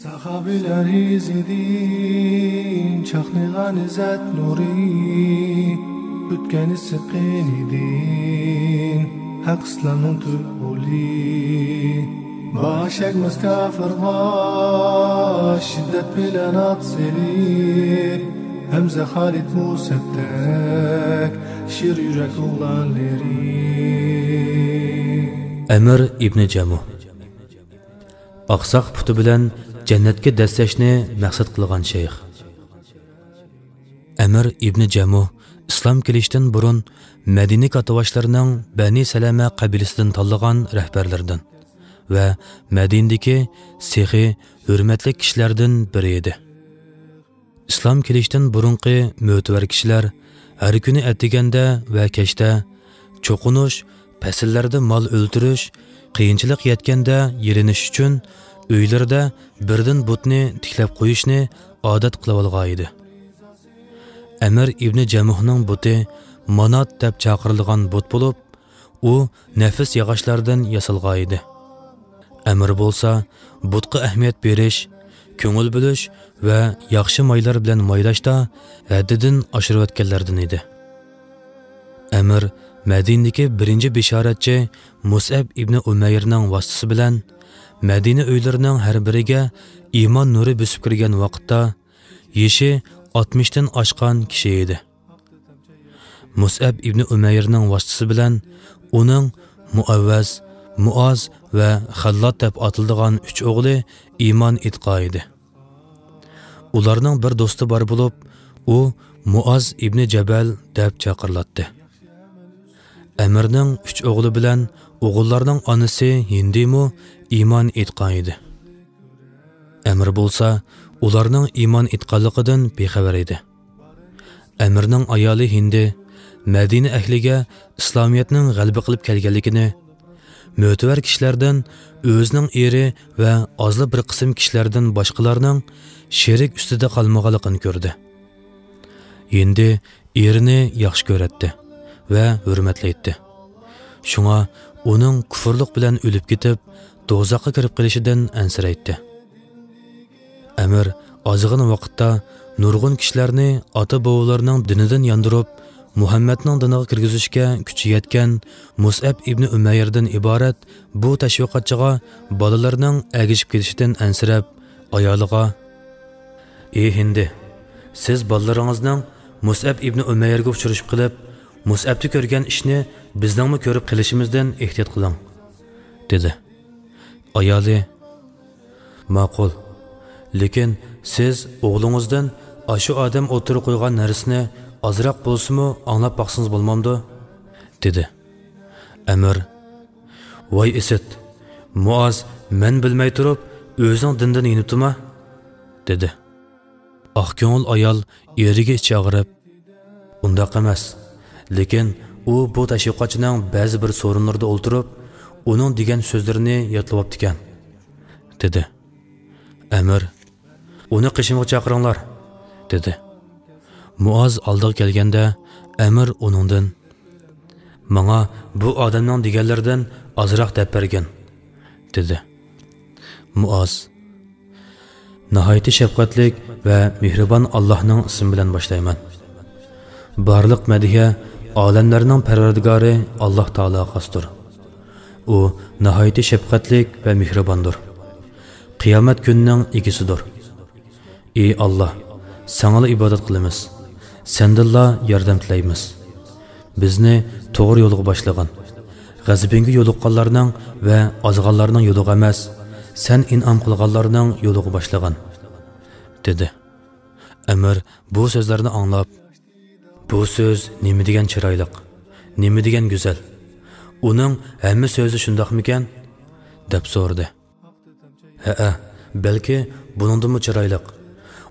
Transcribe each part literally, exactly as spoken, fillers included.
ساخابىلەر ئىزىدىن چاقنىغان ئىززەت نۇرى، ئۆتكەن ئىسسىق قېنىدىن ھەق ئىسلامنىڭ تۈپ ئۇلى. باش ئەگمەس كاپىرغا شىددەت بىلەن ئات سېلىپ، ھەمزە خالىد مۇسەبدەك شىر يۈرەك ئوغلانلىرى. ئەمىر ئىبنى جەمۇھ. ئاقساق پۇتى بىلەن جەننەتكە دەسسەشنى مەقسەت قىلغان شەيخ. ئەمىر ئىبنى جەمۇھ ئىسلام كېلىشتىن بۇرۇن مەدىنە كاتتىباشلىرىنىڭ بەنى سەلەمە قەبىلىسىدىن تاللىغان رەھبەرلەردىن ۋە مەدىنىدىكى سېخىي، ھۆرمەتلىك كىشىلەردىن بىرى ئىدى. ئىسلام كېلىشتىن بۇرۇنقى مۆتىۋەر كىشىلەر ھەر كۈنى ئەتىگەندە ۋە كەچتە چوقۇنۇش، پەسىللەردە مال ئۆلتۈرۈش، قىيىنچىلىق يەتكەندە يېلىنىش ئۈچۈن ئۆيلىرىدە بىردىن بۇتنى تىكلەپ قويۇشنى ئادەت قىلىۋالغانىدى. ئەمىر ئىبنى جەمۇھنىڭ بۇتى مانات دەپ چاقىرىلغان بۇت بولۇپ، ئۇ نەپىس ياغاچلاردىن ياسالغانىدى. ئەمىر بولسا بۇتقا ئەھمىيەت بېرىش، كۆڭۈل بۆلۈش ۋە ياخشى مايلار بىلەن مايلاشتا ھەددىدىن ئاشۇرۇۋەتكەنلەردىن ئىدى. ئەمىر مەدىنىدىكى بىرىنچى بېشارەتچى مۇسئەب ئىبنى ئۇمەيرنىڭ ۋاسىتىسى بىلەن مەدىنە ئۆيلىرىنىڭ ھەر بىرىگە ئىمان نۇرى بۆسۈپ كىرگەن ۋاقىتتا، يېشى ئاتمىشتىن ئاشقان كىشى ئىدى. مۇسئەب ئىبنى ئۇمەيرنىڭ ۋاسىتىسى بىلەن ئۇنىڭ مۇئەۋۋەز، مۇئاز ۋە خەللات دەپ ئاتىلىدىغان ئۈچ ئوغلى ئىمان ئېيتقانىدى. ئۇلارنىڭ بىر دوستى بار بولۇپ، ئۇ مۇئاز ئىبنى جەبەل دەپ چاقىرىلاتتى. ئەمىرنىڭ ئۈچ ئوغلى بىلەن ئوغۇللارنىڭ ئانىسى ھىندىمۇ ئىمان ئېيتقانىدى. ئەمىر بولسا ئۇلارنىڭ ئىمان ئېيتقانلىقىدىن بىخەۋەر ئىدى. ئەمىرنىڭ ئايالى ھىندى مەدىنە ئەھلىگە ئىسلامىيەتنىڭ غەلىبە قىلىپ كەلگەنلىكىنى، مۆتىۋەر كىشىلەردىن ئۆزىنىڭ ئېرى ۋە ئازلا بىر قىسىم كىشىلەردىن باشقىلارنىڭ شېرىك ئۈستىدە قالمىغانلىقىنى كۆردى. ھىندى ئېرىنى ياخشى كۆرەتتى ۋە ھۆرمەتلەيتتى. شۇڭا ئۇنىڭ كۇفرلۇق بىلەن ئۆلۈپ كېتىپ، دوزاخقا كىرىپ قېلىشىدىن ئەنسىرەيتتى. ئەمىر ئازغىنە ۋاقىتتا نۇرغۇن كىشىلەرنى ئاتا-بوۋىلىرىنىڭ دىنىدىن ياندۇرۇپ، مۇھەممەدنىڭ دىنىغا كىرگۈزۈشكە كۈچى يەتكەن مۇسئەب ئىبنى ئۈمەيردىن ئىبارەت بۇ تەشۋىقاتچىغا بالىلىرىنىڭ ئەگىشىپ كېتىشىدىن ئەنسىرەپ، ئايالىغا، ئى ھىندى، سىز بالىلىرىڭىزنىڭ مۇسئەب ئىبنى ئۈمەيرگە ئۇچرىشىپ قېلىپ، مۇسئەبتە كۆرگەن ئىشنى بىزنىڭمۇ كۆرۈپ قېلىشىمىزدىن ئېھتىيات قىلىڭ، دېدى. ئايالى، ماقۇل، لېكىن سىز ئوغلىڭىزدىن ئاشۇ ئادەم ئوتتۇرىغا قويغان نەرسىنى ئازراق بولسىمۇ ئاڭلاپ باقسىڭىز بولمامدۇ؟ دېدى. ئەمىر، ۋاي ئىسىت، مۇئاز مەن بىلمەي تۇرۇپ ئۆزىنىڭ دىنىدىن يېنىپتىما؟ دېدى. ئاق كۆڭۈل ئايال ئېرىگە ئىچى ئاغرىپ، ئۇنداق ئەمەس، لېكىن ئۇ بۇ تەشۋىقاتچىنىڭ بەزى بىر سورۇنلىرىدا ئولتۇرۇپ، ئۇنىڭ دېگەن سۆزلىرىنى يادلىۋاپتىكەن، دېدى. ئەمىر، ئۇنى قېشىمغا چاقىرىڭلار، دېدى. مۇئاز ئالدىغا كەلگەندە، ئەمىر ئۇنىڭدىن، ماڭا بۇ ئادەمنىڭ دېگەنلىرىدىن ئازراق دەپ بەرگىن، دېدى. مۇئاز، ناھايىتى شەپقەتلىك ۋە مېھرىبان ئاللاھنىڭ ئىسمى بىلەن باشلايمەن. بارلىق مەدھىيە ئالەملەرنىڭ پەرۋەردىگارى ئاللاھ تائالاغا خاستۇر. ئۇ ناھايىتى شەپقەتلىك ۋە مېھرىباندۇر. قىيامەت كۈنىنىڭ ئىگىسىدۇر. ئى ئاللاھ، ساڭىلا ئىبادەت قىلىمىز، سەندىنلا ياردەم تىلەيمىز. بىزنى توغرا يولغا باشلىغىن. غەزىپىڭگە يولۇققانلارنىڭ ۋە ئازغانلارنىڭ يولىغا ئەمەس، سەن ئىنئام قىلغانلارنىڭ يولىغا باشلىغىن، دېدى. ئەمىر بۇ سۆزلەرنى ئاڭلاپ، بۇ سۆز نېمە دېگەن چىرايلىق، نېمە دېگەن گۈزەل! ئۇنىڭ ھەممە سۆزى شۇنداقمىكەن؟ دەپ سورىدى. ھەئە، بەلكى بۇنىڭدىنمۇ چىرايلىق.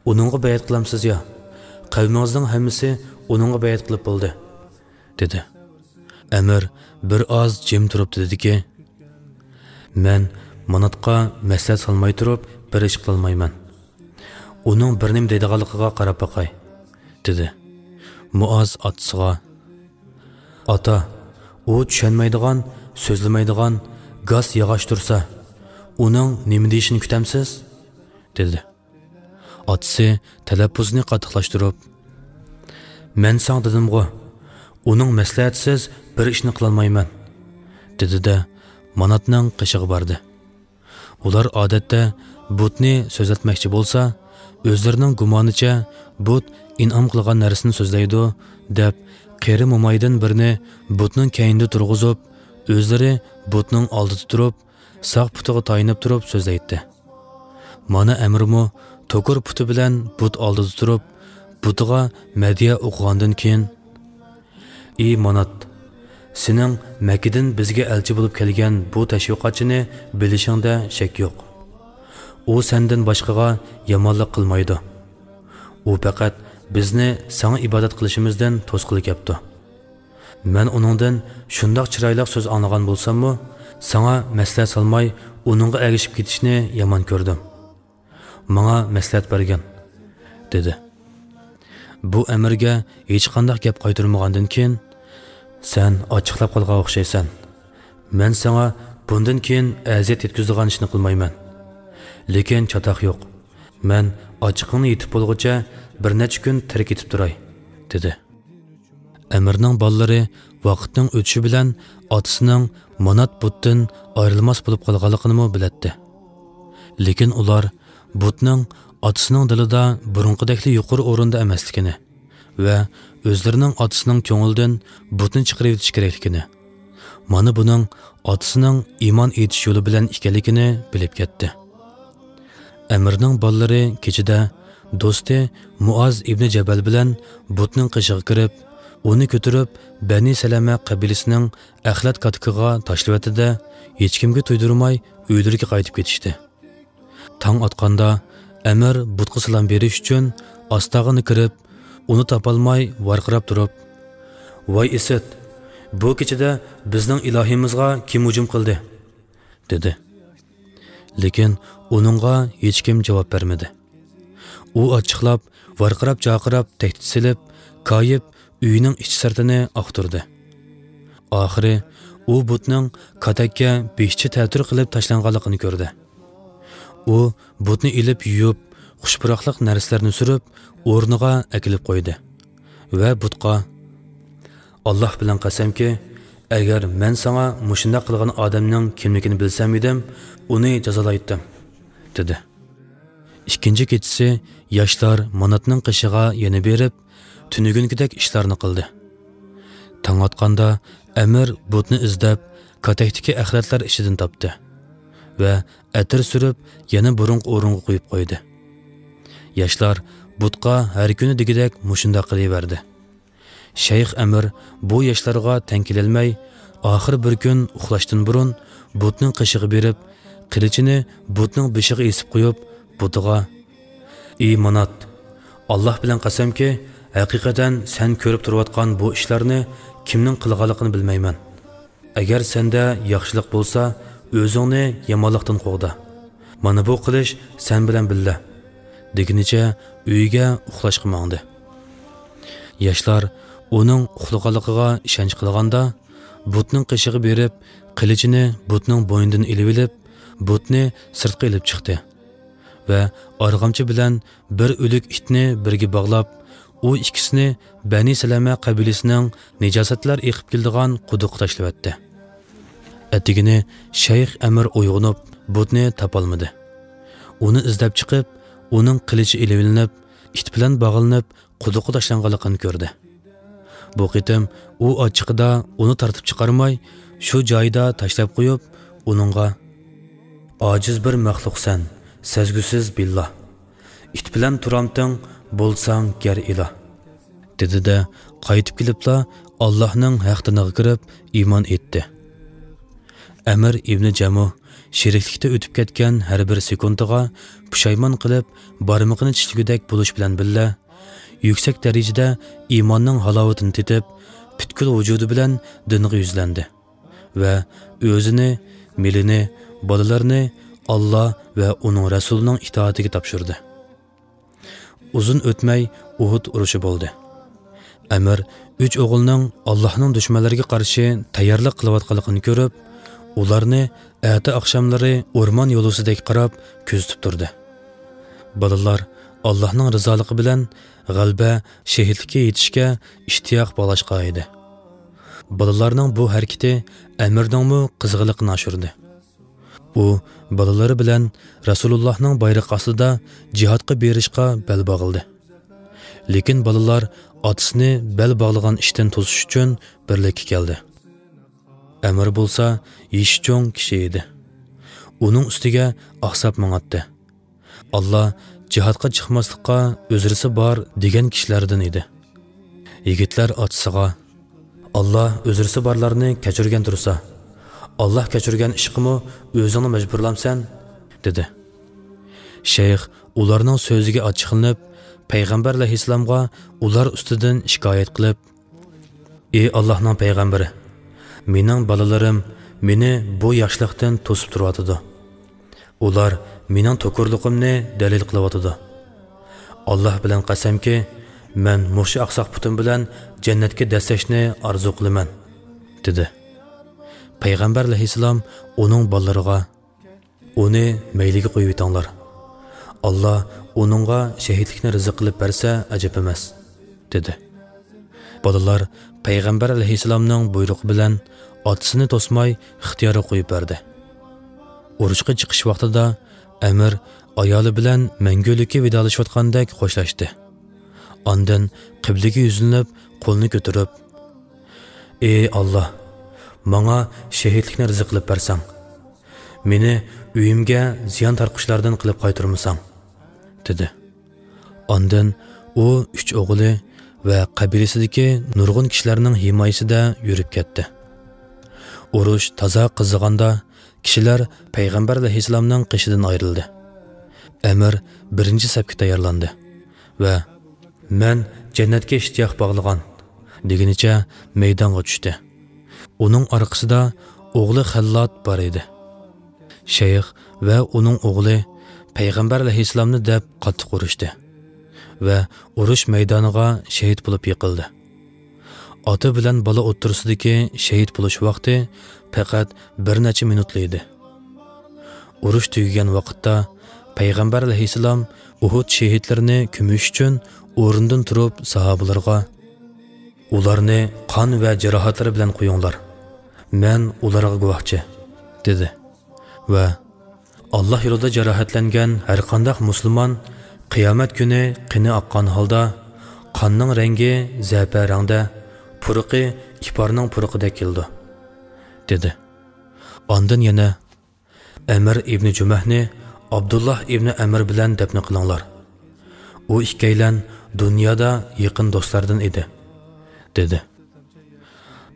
ئۇنىڭغا بەيئەت قىلامسىز يا؟ قەۋمىڭىزنىڭ ھەممىسى ئۇنىڭغا بەيئەت قىلىپ بولدى، دېدى. ئەمىر بىر ئاز جىم تۇرۇپ دېدىكى، مەن ماناتقا مەسلىھەت سالماي تۇرۇپ بىر ئىش قىلالمايمەن. ئۇنىڭ بىر نېمە دەيدىغانلىقىغا قاراپ باقاي، دېدى. مۇئاز ئاتىسىغا، ئاتا، ئۇ چۈشەنمەيدىغان، سۆزلىمەيدىغان گاس ياغاچ تۇرسا، ئۇنىڭ نېمە دېيىشىنى كۈتەمسىز؟ دېدى. ئاتىسى تەلەپپۇزىنى قاتتىقلاشتۇرۇپ، «مەن ساڭا دېدىمغۇ، ئۇنىڭ مەسلىھەتسىز بىر ئىشنى قىلالمايمەن» دېدى-دە، ماناتنىڭ قېشىغا باردى. ئۇلار ئادەتتە بۇتنى سۆزلەتمەكچى بولسا، ئۆزلىرىنىڭ گۇمانىچە بۇت ئىنئام قىلغان نەرسىنى سۆزلەيدۇ، دەپ، قېرى مومايدىن بىرنى بۇتنىڭ كەينىدە تۇرغۇزۇپ، ئۆزلىرى بۇتنىڭ ئالدىدا تۇرۇپ، ساق پۇتىغا تايىنىپ تۇرۇپ سۆزلەيتتى. مانا ئەمىرمۇ توكۇر پۇتى بىلەن بۇت ئالدىدا تۇرۇپ، بۇتىغا مەدھىيە ئوقۇغاندىن كېيىن، «ئى مانات، سېنىڭ مەككىدىن بىزگە ئەلچى بولۇپ كەلگەن بۇ تەشۋىقاتچىنى بىلىشىڭدە شەك يوق. ئۇ سەندىن باشقىغا يامانلىق قىلمايدۇ. ئۇ پەقەت بىزنى ساڭا ئىبادەت قىلىشىمىزدىن توسقىلى كەپتۇ. مەن ئۇنىڭدىن شۇنداق چىرايلىق سۆز ئاڭلىغان بولساممۇ، ساڭا مەسلىھەت سالماي ئۇنىڭغا ئەگىشىپ كېتىشنى يامان كۆردۈم. ماڭا مەسلىھەت بەرگىن» دېدى. بۇ ئەمىرگە ھېچقانداق گەپ قايتۇرمىغاندىن كېيىن، «سەن ئاچچىقلاپ قالغان ئوخشايسەن. مەن ساڭا بۇندىن كېيىن ئەزىيەت يەتكۈزىدىغان ئىشنى قىلمايمەن. لېكىن چاتاق يوق. مەن ئاچچىقىڭنى يېتىپ بولغۇچە بىر نەچچە كۈن تىرىك يېتىپ تۇراي» دېدى. ئەمىرنىڭ بالىلىرى ۋاقىتنىڭ ئۆتۈشى بىلەن ئاتىسىنىڭ مانات بۇتتىن ئايرىلماس بولۇپ قالغانلىقىنىمۇ بىلەتتى. لېكىن ئۇلار بۇتنىڭ ئاتىسىنىڭ دىلىدا بۇرۇنقىدەكلا يۇقىرى ئورۇندا ئەمەسلىكىنى ۋە ئۆزلىرىنىڭ ئاتىسىنىڭ كۆڭلىدىن بۇتنى چىقىرىۋېتىش كېرەكلىكىنى، مانا بۇنىڭ ئاتىسىنىڭ ئىمان ئېيتىش يولى بىلەن ئىكەنلىكىنى بىلىپ كەتتى. ئەمىرنىڭ بالىلىرى كېچىدە دوستى مۇئاز ئىبنى جەبەل بىلەن بۇتنىڭ قېشىغا كىرىپ، ئۇنى كۆتۈرۈپ، بەنى سەلەمە قەبىلىسىنىڭ ئەخلەت كاتىكىغا تاشلىۋەتتى-دە، ھېچكىمگە تۇيدۇرماي ئۆيلىرىگە قايتىپ كېتىشتى. تاڭ ئاتقاندا ئەمىر بۇتقا سالام بېرىش ئۈچۈن ئاستاغىنا كىرىپ، ئۇنى تاپالماي ۋارقىراپ تۇرۇپ، «ۋاي ئىسىت! بۇ كېچىدە بىزنىڭ ئىلاھىمىزغا كىم ھۇجۇم قىلدى؟» دېدى. لېكىن ئۇنىڭغا ھېچكىم جاۋاب بەرمىدى. ئۇ ئاچچىقلاپ، ۋارقىراپ-جارقىراپ تەھدىت سېلىپ، كايىپ ئۆينىڭ ئىچ-سىرتىنى ئاختۇردى. ئاخىرى ئۇ بۇتنىڭ كاتەككە بېشىچە تەتۈر قىلىپ تاشلانغانلىقىنى كۆردى. ئۇ بۇتنى ئېلىپ يۇيۇپ، خۇش پۇراقلىق نەرسىلەرنى سۈرۈپ، ئورنىغا ئەكېلىپ قويدى ۋە بۇتقا، «ئاللاھ بىلەن قەسەمكى، ئەگەر مەن ساڭا مۇشۇنداق قىلغان ئادەمنىڭ كىملىكىنى بىلسەم ئىدىم، ئۇنى جازالايتتىم» دېدى. ئىككىنچى كېچىسى ياشلار ماناتنىڭ قېشىغا يەنە بېرىپ، تۈنۈگۈنكىدەك ئىشلارنى قىلدى. تاڭ ئاتقاندا ئەمىر بۇتنى ئىزدەپ، كاتەكتىكى ئەخلەتلەر ئىچىدىن تاپتى ۋە ئەتىر سۈرۈپ، يەنە بۇرۇنقى ئورۇنغا قويۇپ قويدى. ياشلار بۇتقا ھەر كۈنى دېگۈدەك مۇشۇنداق قىلىۋەردى. شەيخ ئەمىر بۇ ياشلارغا تەڭ كېلەلمەي، ئاخىر بىر كۈن ئۇخلاشتىن بۇرۇن بۇتنىڭ قېشىغا بېرىپ، قىلىچىنى بۇتنىڭ بېشىغا ئېسىپ قويۇپ، بۇتىغا، «ئى مانات، ئاللاھ بىلەن قەسەمكى، ھەقىقەتەن سەن كۆرۈپ تۇرۇۋاتقان بۇ ئىشلارنى كىمنىڭ قىلغانلىقىنى بىلمەيمەن. ئەگەر سەندە ياخشىلىق بولسا، ئۆزۈڭنى يامانلىقتىن قوغدا. مانا بۇ قىلىچ سەن بىلەن بىللە» دېگىنىچە ئۆيىگە ئۇخلاشقا ماڭدى. ياشلار ئۇنىڭ ئۇخلىغانلىقىغا ئىشەنچ قىلغاندا، بۇتنىڭ قېشىغا بېرىپ، قىلىچىنى بۇتنىڭ بوينىدىن ئېلىۋېلىپ، بۇتنى سىرتقا ئېلىپ چىقتى ۋە ئارغامچا بىلەن بىر ئۆلۈك ئىتنى بىرگە باغلاپ، ئۇ ئىككىسىنى بەنى سەلەمە قەبىلىسىنىڭ نىجاسەتلەر ئېقىپ كېلىدىغان قۇدۇققا تاشلىۋەتتى. ئەتىگىنى شەيخ ئەمىر ئويغىنىپ، بۇتنى تاپالمىدى. ئۇنى ئىزدەپ چىقىپ، ئۇنىڭ قىلىچى ئېلىۋېلىنىپ، ئىت بىلەن باغلىنىپ، قۇدۇققا تاشلانغانلىقىنى كۆردى. بۇ قېتىم ئۇ ئاچچىقىدا ئۇنى تارتىپ چىقارماي، شۇ جايىدا تاشلاپ قويۇپ، ئۇنىڭغا، «ئاجىز بىر مەخلۇقسەن، سەزگۈسىز بىللا. ئىت بىلەن تۇرامتىڭ، بولساڭ گەر ئىلا» دېدى-دە، قايتىپ كېلىپلا ئاللاھنىڭ ھەق دىنىغا كىرىپ ئىمان ئېيتتى. ئەمىر ئىبنى جەمۇھ شېرىكلىكتە ئۆتۈپ كەتكەن ھەر بىر سېكۇنتىغا پۇشايمان قىلىپ، بارمىقىنى چىشلىگۈدەك بولۇش بىلەن بىللە، يۈكسەك دەرىجىدە ئىماننىڭ ھالاۋىتىنى تېتىپ، پۈتكۈل ۋۇجۇدى بىلەن دىنغا يۈزلەندى ۋە ئۆزىنى، مېلىنى، بالىلىرىنى ئاللا ۋە ئۇنىڭ رەسۇلىنىڭ ئىتائىتىگە تاپشۇردى. ئۇزۇن ئۆتمەي ئۇھۇد ئۇرۇشى بولدى. ئەمىر ئۈچ ئوغلىنىڭ ئاللاھنىڭ دۈشمەنلىرىگە قارشى تەييارلىق قىلىۋاتقانلىقىنى كۆرۈپ، ئۇلارنى ئەتە ئاخشاملىرى ئورمان يولۋىسىدەك قاراپ كۆزىتىپ تۇردى. بالىلار ئاللاھنىڭ رىزالىقى بىلەن غەلىبە، شېھىتلىككە يېتىشكە ئىشتىياق باغلاشقان ئىدى. بالىلارنىڭ بۇ ھەرىكىتى ئەمىرنىڭمۇ قىزغىنلىقىنى ئاشۇردى. ئۇ بالىلىرى بىلەن رەسۇلۇللاھنىڭ بايرىقى ئاستىدا جىھادقا بېرىشقا بەل باغلىدى. لېكىن بالىلار ئاتىسىنى بەل باغلىغان ئىشتىن توسۇش ئۈچۈن بىرلىككە كەلدى. ئەمىر بولسا يېشى چوڭ كىشى ئىدى. ئۇنىڭ ئۈستىگە ئاقساپ ماڭاتتى. ئاللا جىھادقا چىقماسلىققا ئۆزرىسى بار دېگەن كىشىلەردىن ئىدى. يىگىتلەر ئاتىسىغا، «ئاللا ئۆزرىسى بارلارنى كەچۈرگەن تۇرسا، ئاللا كەچۈرگەن ئىشقىمۇ ئۆزۈڭنى مەجبۇرلامسەن؟» دېدى. شەيخ ئۇلارنىڭ سۆزىگە ئاچچىقلىنىپ، پەيغەمبەر ئەلەيھىسسالامغا ئۇلار ئۈستىدىن شىكايەت قىلىپ، «ئى ئاللاھنىڭ پەيغەمبىرى، مېنىڭ بالىلىرىم مېنى بۇ ياخشىلىقتىن توسۇپ تۇرۇۋاتىدۇ. ئۇلار مېنىڭ توكۇرلۇقۇمنى دەلىل قىلىۋاتىدۇ. ئاللاھ بىلەن قەسەمكى، مەن مۇشۇ ئاقساق پۇتۇم بىلەن جەننەتكە دەسسەشنى ئارزۇ قىلىمەن» دېدى. پەيغەمبەر ئەلەيھىسسالام ئۇنىڭ بالىلىرىغا، «ئۇنى مەيلىگە قويۇۋېتىڭلار. ئاللا ئۇنىڭغا شەھىدلىكنى رىزىق قىلىپ بەرسە ئەجەب ئەمەس» دېدى. بالىلار پەيغەمبەر ئەلەيھىسسالامنىڭ بۇيرۇقى بىلەن ئاتىسىنى توسماي ئىختىيارغا قويۇپ بەردى. ئۇرۇشقا چىقىش ۋاقتىدا ئەمىر ئايالى بىلەن مەڭگۈلۈككە ۋىدالىشىۋاتقاندەك خوشلاشتى. ئاندىن قىبلىگە يۈزلىنىپ قولىنى كۆتۈرۈپ، «ئى ئاللا، ماڭا شەھىدلىكنى رىزىق قىلىپ بەرسەڭ، مېنى ئۆيۈمگە زىيان تارتقۇچىلاردىن قىلىپ قايتۇرمىساڭ» دېدى. ئاندىن ئۇ ئۈچ ئوغلى ۋە قەبىلىسىدىكى نۇرغۇن كىشىلەرنىڭ ھىمايىسىدە يۈرۈپ كەتتى. ئۇرۇش تازا قىزىغاندا، كىشىلەر پەيغەمبەر ئەلەيھىسسالامنىڭ قېشىدىن ئايرىلدى. ئەمىر بىرىنچى سەپكە تەييارلاندى ۋە «مەن جەننەتكە ئىشتىياق باغلىغان» دېگىنىچە مەيدانغا چۈشتى. ئۇنىڭ ئارقىسىدا ئوغلى خەللات بار ئىدى. شەيخ ۋە ئۇنىڭ ئوغلى پەيغەمبەر ئەلەيھىسسالامنى دەپ قاتتىق ئۇرۇشتى ۋە ئۇرۇش مەيدانىغا شېھىت بولۇپ يىقىلدى. ئاتا بىلەن بالا ئوتتۇرىسىدىكى شېھىت بولۇش ۋاقتى پەقەت بىر نەچچە مىنۇتلا ئىدى. ئۇرۇش تۈگىگەن ۋاقىتتا پەيغەمبەر ئەلەيھىسسالام ئۇھۇد شېھىتلىرىنى كۆمۈش ئۈچۈن ئورنىدىن تۇرۇپ ساھابىلىرىغا، «ئۇلارنى قان ۋە جاراھەتلىرى بىلەن قويۇڭلار، مەن ئۇلارغا گۇۋاھچى» دېدى ۋە «ئاللا يولىدا جاراھەتلەنگەن ھەرقانداق مۇسۇلمان قىيامەت كۈنى قېنى ئاققان ھالدا، قاننىڭ رەڭگى زەپەرەڭدە، پۇرىقى ئىپارنىڭ پۇرىقىدەك كېلىدۇ» دېدى. ئاندىن يەنە، «ئەمىر ئىبنى جۈمەھنى ئابدۇللا ئىبنى ئەمىر بىلەن دەپنە قىلىڭلار. ئۇ ئىككىيلەن دۇنيادا يېقىن دوستلاردىن ئىدى» دېدى.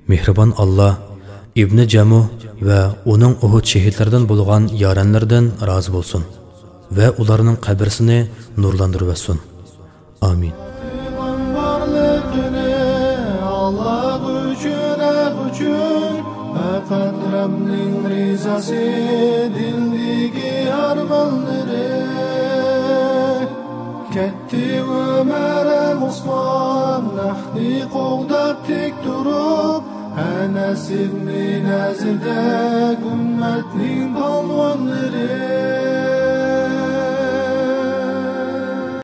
مېھرىبان ئاللا ئىبنى جەمۇ ۋە ئۇنىڭ ئۇھۇد شېھىتلىرىدىن بولغان يارەنلىرىدىن رازى بولسۇن ۋە ئۇلارنىڭ قەبرىسىنى نۇرلاندۇرۇۋەتسۇن. ئامىن. ئاللا ئۈچۈن، ھەق ئۈچۈن، پەقەت رەبنىڭ رىزاسى، دىلدىكى ئارمانلىرى. كەتتى ئۆمەر ھەم ئوسمان، ھەقنى قوغداپ تىك تۇرۇپ، ئەنەس ئىبنى نەزىردەك ئۈممەتنىڭ پالۋانلىرى.